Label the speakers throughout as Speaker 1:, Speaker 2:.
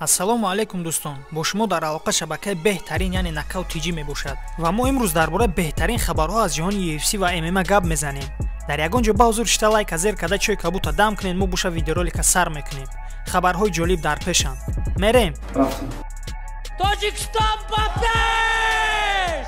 Speaker 1: Ассалому алайкум дӯстон, бо шумо дар алоқа шабакаи беҳтарин, яъне Нокаут ТЖ мебошад ва мо имрӯз дар бораи беҳтарин хабарҳо аз ҷаҳони UFC ва ММА гап мезанем. Дар ягон ҷо ба ҳузур шита лайка зер карда чой кабута дам кунед, мо боша видеоролика сар мекунем. Хабарҳои ҷолиб дар пешанд. Мерем.
Speaker 2: Тоҷикистон ба пеш!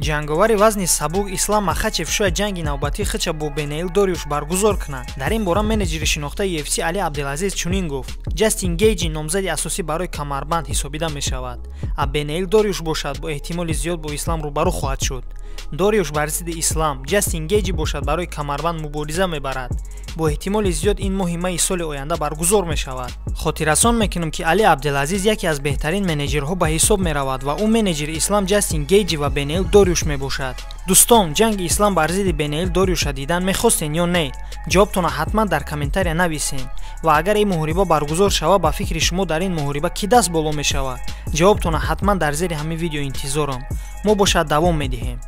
Speaker 1: Ҷанговари вазни сабук Ислам Махачев шояд ҷанги навбатии худша бо Бенеил Дориуш баргузор кунад. Дар ин бора менеҷери шинохтаи UFC Али Абделазиз чунин гуфт: Ҷастин Гейҷи номзади асосӣ барои камарбанд ҳисобида мешавад, а Бенеил Дориуш бошад бо эҳтимоли зиёд бо Ислам рӯбарӯ хоҳад шуд. Дориуш бар зидди Ислам, Ҷастин Гейҷи бошад барои камарбанд мубориза мебарад. Бо эҳтимоли зиёд ин моҳи майи соли оянда баргузор мешавад. Хотиррасон мекунем, ки Али Абделазиз яке аз беҳтарин менеҷерҳо ба ҳисоб меравад ва ӯ менеҷери Ислам, Ҷастин Гейҷи ва Бенеил Дориуш мебошад. Дӯстон, ҷанги Ислам бар зидди Бенеил Дориуша дидан мехостен ё не? Ҷавобтонро ҳатман дар комментария нависен. Ва агар ин муҳориба баргузор шавад, ба фикри шумо дар ин муҳориба кӣ даст боло мешавад? Ҷавобтонро ҳатман дар зери ҳамин видео интизорам. Мо бошад давом медиҳем.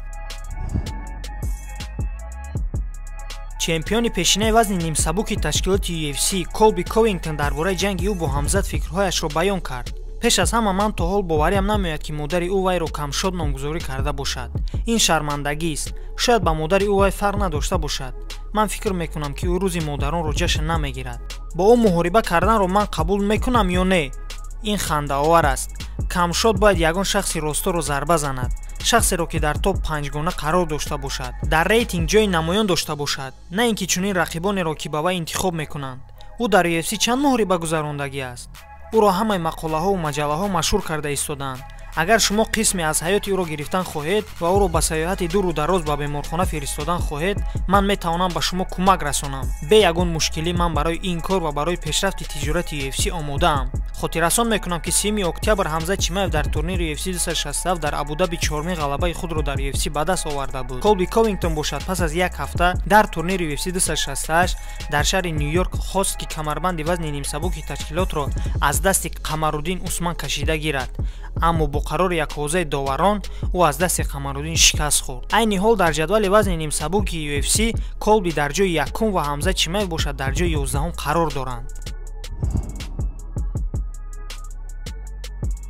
Speaker 1: Чемпиони пешинаи вазни нимсабуки ташкилоти UFC Колби Ковингтон дар бораи ҷанги ӯ бо Ҳамзат фикрҳояшро баён кард. Пеш аз ҳама ман то ҳол бовариам намеояд, ки модари ӯ вайро камшод номгузорӣ карда бошад. Ин шармандагист. Шояд ба модари ӯ вай фарқ надошта бошад. Ман фикр мекунам, ки ӯ рӯзи модаронро ҷашн намегирад. Бо ӯ муҳориба карданро ман қабул мекунам ё не? Ин хандаовар аст. Камшод бояд ягон шахси росторо зарба занад, шахсеро, ки дар топ панҷгона қарор дошта бошад, дар рейтинг ҷои намоён дошта бошад, на ин ки чунин рақибонеро, ки ба вай интихоб мекунанд. Ӯ дар UFC чанд муҳориба гузарондагӣ аст? Ӯро ҳамаи мақолаҳову маҷаллаҳо машҳур карда истодаанд. Агар шумо қисме аз ҳаёти ӯро гирифтан хоҳед ва ӯро ба сайёҳати дуру дароз ба беморхона фиристодан хоҳед, ман метавонам ба шумо кӯмак расонам. Бе ягон мушкилӣ ман барои ин кор ва барои пешрафти тиҷорати UFC омодаам. Хотиррасон мекунам, ки 3 октябр Ҳамзат Чимаев дар турнири UFC 267 дар Абудаби чормин ғалабаи худро дар UFC ба даст оварда буд. Колби Ковингтон бошад пас аз як ҳафта дар турнири UFC 268 дар шаҳри Ню-Йорк хост, ки камарбанди вазни нимсабуки ташкилотро аз дасти Қамаруддин Усман кашида гирад, аммо бо қарори якҳозаи доварон ӯ аз дасти Қамаруддин шикаст хӯрд. Айни ҳол дар ҷадвали вазни нимсабуки UFC Колби дар ҷои якум ва Ҳамзат Чимаев бошад дар ҷои 11 қарор доранд.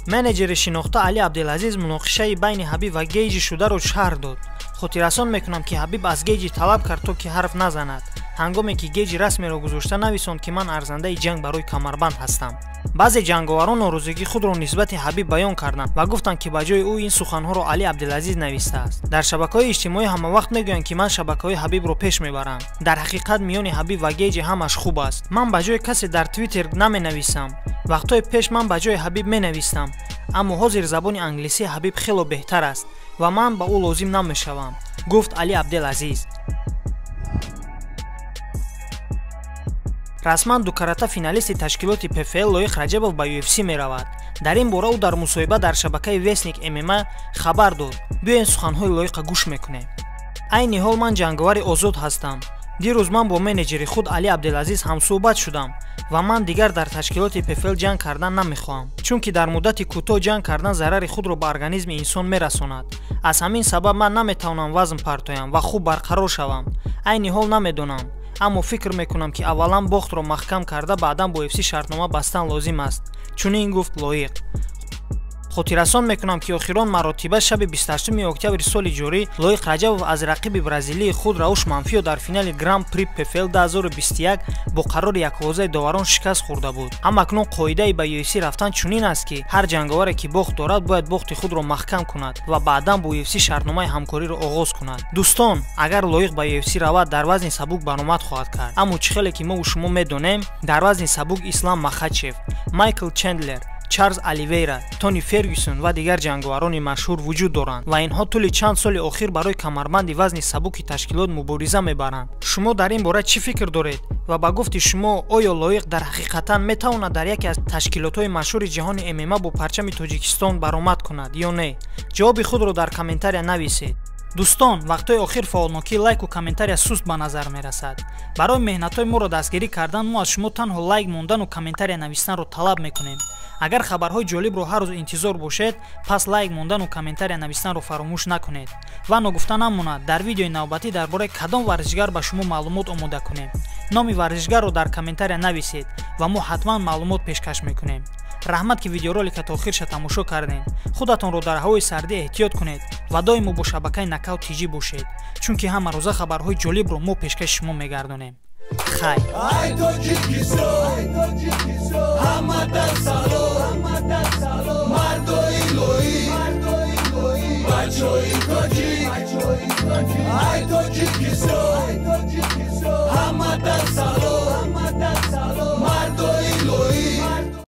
Speaker 1: Менеҷери шинохта Али Абделазиз муноқишаи байни Ҳабиб ва Гейҷи шударо шарҳ дод. Хотиррасон мекунам, ки Ҳабиб аз Гейҷи талаб кард, то ки ҳарф назанад, ҳангоме ки Гейҷи расмеро гузошта нависонд, ки ман арзандаи ҷанг барои камарбанд ҳастам. Баъзе ҷанговарон норозигии худро нисбати Ҳабиб баён карданд ва гуфтанд, ки ба ҷои ӯ ин суханҳоро Али Абделазиз навистааст. Дар шабакаҳои иҷтимоӣ ҳамавақт мегӯянд, ки ман шабакаҳои Ҳабибро пеш мебарам. Дар ҳақиқат миёни Ҳабиб ва Гейҷи ҳамаш хуб аст. Ман ба ҷои касе дар Твиттер наменависам. Вақтҳои пеш ман ба ҷои Ҳабиб менавистам, аммо ҳозир забони англисии Ҳабиб хело беҳтар аст ва ман ба ӯ лозим намешавам, гуфт Али Абделазиз. Расман дукарата финалисти ташкилоти ПФЛ Лоиқ Раҷабов ба UFC меравад. Дар ин бора ӯ дар мусоҳиба дар шабакаи Вестник ММА хабар дод. Биёен суханҳои Лоиқа гӯш мекунем. Айни ҳол ман ҷанговари озод ҳастам. Дирӯз ман бо менеҷери худ Али Абделазиз ҳамсӯҳбат шудам ва ман дигар дар ташкилоти ПФЛ ҷанг кардан намехоҳам, чунки дар муддати кӯтоҳ ҷанг кардан зарари худро ба организми инсон мерасонад. Аз ҳамин сабаб ман наметавонам вазн партоям ва хуб барқарор шавам. Айни ҳол намедонам, аммо фикр мекунам, ки аввалан бохтро маҳкам карда, баъдан бо UFC шартнома бастан лозим аст, чунин гуфт Лоиқ. Хотиррасон мекунам, ки охирон маротиба шаби 28 октябри соли ҷорӣ Лоиқ Раҷабов аз рақиби бразилии худ Рауш Манфио дар финали Гран При ПФЛ 2021 бо қарори якҳозаи доварон шикаст хӯрда буд. Ҳамакнун қоидаи ба UFC рафтан чунин аст, ки ҳар ҷанговаре, ки бохт дорад, бояд бохти худро маҳкам кунад ва баъдан бо UFC шартномаи ҳамкориро оғоз кунад. Дӯстон, агар Лоиқ ба UFC равад, дар вазни сабук баромад хоҳад кард. Аммо чӣ хеле ки мову шумо медонем, дар вазни сабук Ислам Махачев, Майкл Чендлер, Чарлз Оливейра, Тони Фергюсон ва дигар ҷанговарони машҳур вуҷуд доранд ва инҳо тӯли чанд соли охир барои камарбанди вазни сабуки ташкилот мубориза мебаранд. Шумо дар ин бора чӣ фикр доред ва ба гуфти шумо оё Лоиқ дар ҳақиқатан метавонад дар яке аз ташкилотҳои машҳури ҷаҳони ММА бо парчами Тоҷикистон баромад кунад ё не? Ҷавоби худро дар комментария нависед. Дӯстон, вақтҳои охир фаъолнокии лайку комментария суст ба назар мерасад. Барои меҳнатҳои моро дастгирӣ кардан мо аз шумо танҳо лайк мондану комментария навистанро талаб мекунем. Агар хабарҳои ҷолибро ҳар рӯз интизор бошед, пас лайк мондану комментария навистанро фаромӯш накунед. Ва ногуфта намонад, дар видеои навбатӣ дар бораи кадом варзишгар ба шумо маълумот омода кунем. Номи варзишгарро дар комментария нависед ва мо ҳатман маълумот пешкаш мекунем. Раҳмат, ки видеоролика то охирша тамошо кардем. Худатонро дар ҳавои сардӣ эҳтиёт кунед ва доимо бо шабакаи Нокаут ТЖ бошед, чунки ҳамарӯза хабарҳои ҷолибро мо пешкаши шумо мегардонем. Хайр.
Speaker 3: Ай, Тоҷикистон.